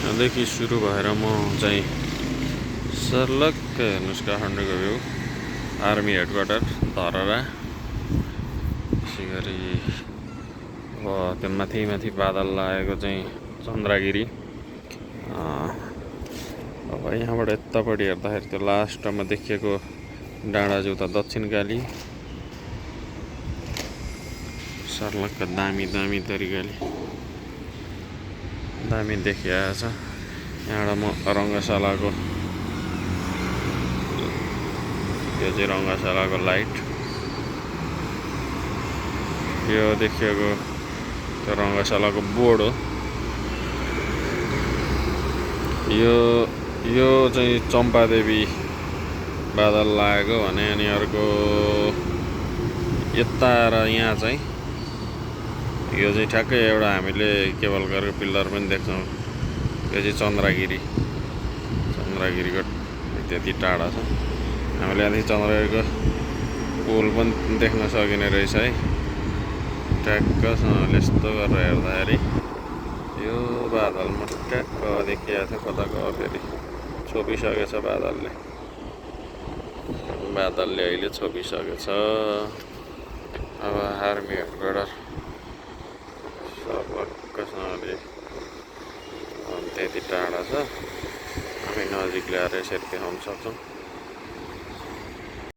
यहाँदेखि सुरु भएर म चाहिँ सर्लक्क हेर्नुहोस् काठमाडौँको भ्यू आर्मी हेडक्वार्टर धरहरा। त्यसै गरी अब त्यो माथि माथि बादल लागेको चाहिँ चन्द्रगिरी। अब यहाँबाट यतापट्टि हेर्दाखेरि त्यो लास्टमा देखिएको डाँडा चाहिँ उता दक्षिणकाली। सर्लक्क दामी दामी तरिकाले दामी देखिएको छ। यहाँबाट म रङ्गशालाको यो चाहिँ रङ्गशालाको लाइट, यो देखिएको त्यो रङ्गशालाको बोर्ड हो। यो चाहिँ चम्पादेवी बादल लागेको भने, अनि अर्को यता र यहाँ चाहिँ यो चाहिँ ठ्याक्कै एउटा हामीले केबल कारको पिल्लर पनि देख्छौँ। यो चाहिँ चन्द्रगिरीको त्यति टाढा छ। हामीले यहाँदेखि चन्द्रगिरीको पुल पनि देख्न सकिने रहेछ है, ट्याक्कसँगले यस्तो गरेर हेर्दाखेरि। यो बादलमा ट्याक्क देखिएको छ कता गयो, फेरि छोपिसकेछ बादलले अहिले छोपिसकेछ। अब आर्मी हेडक्वार्टर सर्लक्कसँगले त्यति टाढा छ, हामी नजिक ल्याएर यसरी देखाउन सक्छौँ।